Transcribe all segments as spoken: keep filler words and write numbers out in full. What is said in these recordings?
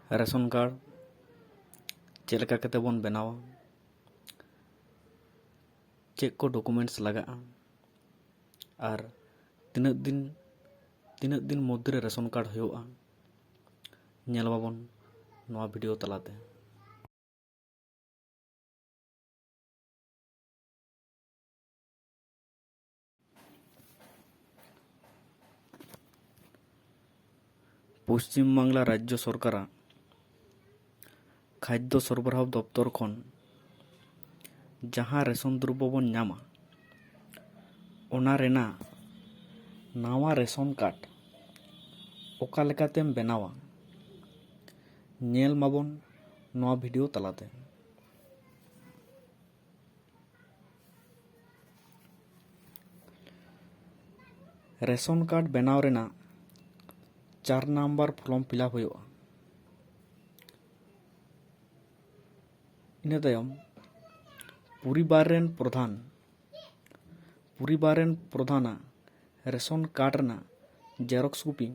Ration card ᱪᱮᱫ ᱞᱮᱠᱟ ᱠᱟᱛᱮ ᱵᱚᱱ ᱵᱮᱱᱟᱣᱟ, ᱪᱮᱫ ᱠᱚ ᱰᱚᱠᱩᱢᱮᱱᱴᱥ ᱞᱟᱜᱟᱜᱼᱟ, ᱟᱨ ᱛᱤᱱᱟᱹᱜ ᱫᱤᱱ, ᱛᱤᱱᱟᱹᱜ ᱫᱤᱱ ᱢᱚᱫᱽᱫᱷᱮ ᱨᱮ ᱨᱮᱥᱚᱱ ᱠᱟᱨᱰ ᱦᱩᱭᱩᱜᱼᱟ, ᱧᱮᱞ ᱢᱟᱵᱚᱱ ᱱᱚᱣᱟ ᱵᱷᱤᱰᱤᱭᱳ ᱛᱟᱞᱟᱛᱮ᱾ ᱯᱚᱥᱪᱤᱢ ᱵᱟᱝᱞᱟ ᱨᱟᱡᱽᱡᱚ ᱥᱚᱨᱠᱟᱨᱟᱜ ᱠᱷᱟᱫᱽᱫᱚ ᱥᱚᱨᱵᱚᱨᱟᱦᱚ ᱫᱚᱯᱛᱚᱨ ᱠᱷᱚᱱ ᱡᱟᱦᱟᱸ ᱨᱮᱥᱚᱱ ᱫᱨᱚᱵᱽᱵᱚ ᱵᱚᱱ ᱧᱟᱢᱟ, ᱚᱱᱟ ᱨᱮᱱᱟᱜ ᱱᱟᱣᱟ ᱨᱮᱥᱚᱱ ᱠᱟᱨᱰ ᱚᱠᱟ ᱞᱮᱠᱟᱛᱮᱢ ᱵᱮᱱᱟᱣᱟ, ᱧᱮᱞ ᱢᱟᱵᱚᱱ ᱱᱚᱣᱟ ᱵᱷᱤᱰᱤᱭᱳ ᱛᱟᱞᱟᱛᱮ᱾ ᱨᱮᱥᱚᱱ ᱠᱟᱨᱰ ᱵᱮᱱᱟᱣ ᱨᱮᱱᱟᱜ ᱪᱟᱨ ᱱᱟᱢᱵᱟᱨ ᱯᱷᱨᱚᱢ ᱯᱷᱤᱞᱟᱯ ᱦᱩᱭᱩᱜᱼᱟ᱾ ᱤᱱᱟᱹ ᱛᱟᱭᱚᱢ ᱯᱚᱨᱤᱵᱟᱨ ᱨᱮᱱ ᱯᱨᱚᱫᱷᱟᱱ, ᱯᱚᱨᱤᱵᱟᱨ ᱨᱮᱱ ᱯᱨᱚᱫᱷᱟᱱᱟᱜ ᱨᱮᱥᱚᱱ ᱠᱟᱨᱰ ᱨᱮᱱᱟᱜ ᱡᱮᱨᱚᱠᱥ ᱠᱚᱯᱤ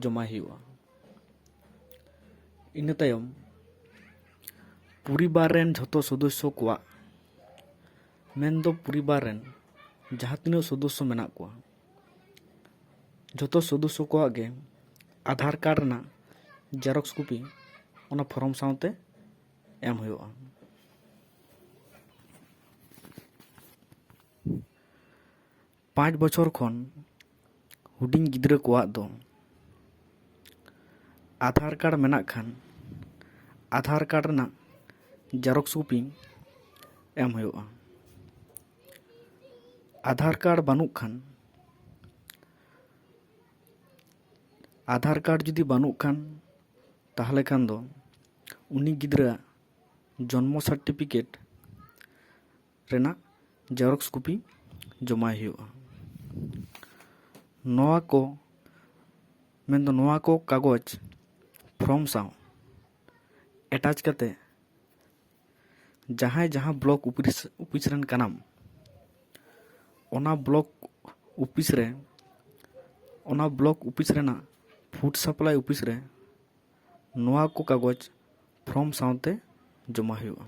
ᱡᱚᱢᱟᱭ ᱦᱩᱭᱩᱜᱼᱟ᱾ ᱤᱱᱟᱹ ᱛᱟᱭᱚᱢ ᱯᱚᱨᱤᱵᱟᱨ ᱨᱮᱱ ᱡᱷᱚᱛᱚ ᱥᱚᱫᱚᱥᱥᱚ ᱠᱚᱣᱟᱜ, ᱢᱮᱱᱫᱚ ᱯᱚᱨᱤᱵᱟᱨ ᱨᱮᱱ ᱡᱟᱦᱟᱸ ᱛᱤᱱᱟᱹᱜ ᱥᱚᱫᱚᱥᱥᱚ ᱢᱮᱱᱟᱜ ᱠᱚᱣᱟ, ᱡᱷᱚᱛᱚ ᱥᱚᱫᱚᱥᱥᱚ ᱠᱚᱣᱟᱜ ᱜᱮ ᱟᱫᱷᱟᱨ ᱠᱟᱨᱰ ᱨᱮᱱᱟᱜ ᱡᱮᱨᱚᱠᱥ ᱠᱚᱯᱤ ᱚᱱᱟ ᱯᱷᱨᱚᱢ ᱥᱟᱶᱛᱮ ᱮᱢ ᱦᱩᱭᱩᱜᱼᱟ᱾ ᱯᱟᱸᱪ ᱵᱚᱪᱷᱚᱨ ᱠᱷᱚᱱ ᱦᱩᱰᱤᱧ ᱜᱤᱫᱽᱨᱟᱹ ᱠᱚᱣᱟᱜ ᱫᱚ ᱟᱫᱷᱟᱨ ᱠᱟᱨᱰ ᱢᱮᱱᱟᱜ ᱠᱷᱟᱱ, ᱟᱫᱷᱟᱨ ᱠᱟᱨᱰ ᱨᱮᱱᱟᱜ ᱡᱮᱨᱚᱠᱥ ᱠᱚᱯᱤ ᱮᱢ ᱦᱩᱭᱩᱜᱼᱟ᱾ ᱟᱫᱷᱟᱨ ᱠᱟᱨᱰ ᱵᱟᱹᱱᱩᱜ ᱠᱷᱟᱱ, ᱟᱫᱷᱟᱨ ᱠᱟᱨᱰ ᱡᱩᱫᱤ ᱵᱟᱹᱱᱩᱜ ᱠᱷᱟᱱ, ᱛᱟᱦᱚᱞᱮ ᱠᱷᱟᱱ ᱫᱚ ᱩᱱᱤ ᱜᱤᱫᱽᱨᱟᱹᱣᱟᱜ ᱡᱚᱱᱢᱚ ᱥᱟᱨᱴᱤᱯᱷᱤᱠᱮᱴ ᱨᱮᱱᱟᱜ ᱡᱮᱨᱚᱠᱥ ᱠᱚᱯᱤ ᱡᱚᱢᱟᱭ ᱦᱩᱭᱩᱜᱼᱟ᱾ ᱱᱚᱣᱟ ᱠᱚ, ᱢᱮᱱᱫᱚ ᱱᱚᱣᱟ ᱠᱚ ᱠᱟᱜᱚᱡᱽ ᱯᱷᱨᱚᱢ ᱥᱟᱶ ᱮᱴᱟᱪ ᱠᱟᱛᱮ ᱡᱟᱦᱟᱸᱭ ᱡᱟᱦᱟᱸ ᱵᱞᱚᱠ ᱚᱯᱷᱤᱥ, ᱚᱯᱷᱤᱥ ᱨᱮᱱ ᱠᱟᱱᱟᱢ, ᱚᱱᱟ ᱵᱞᱚᱠ ᱚᱯᱷᱤᱥ ᱨᱮ, ᱚᱱᱟ ᱵᱞᱚᱠ ᱚᱯᱷᱤᱥ ᱨᱮᱱᱟᱜ ᱯᱷᱩᱰ ᱥᱟᱯᱞᱟᱭ ᱚᱯᱷᱤᱥ ᱨᱮ ᱱᱚᱣᱟ ᱠᱚ ᱠᱟᱜᱚᱡᱽ ᱯᱷᱨᱚᱢ ᱥᱟᱶᱛᱮ ᱡᱚᱢᱟ ᱦᱩᱭᱩᱜᱼᱟ᱾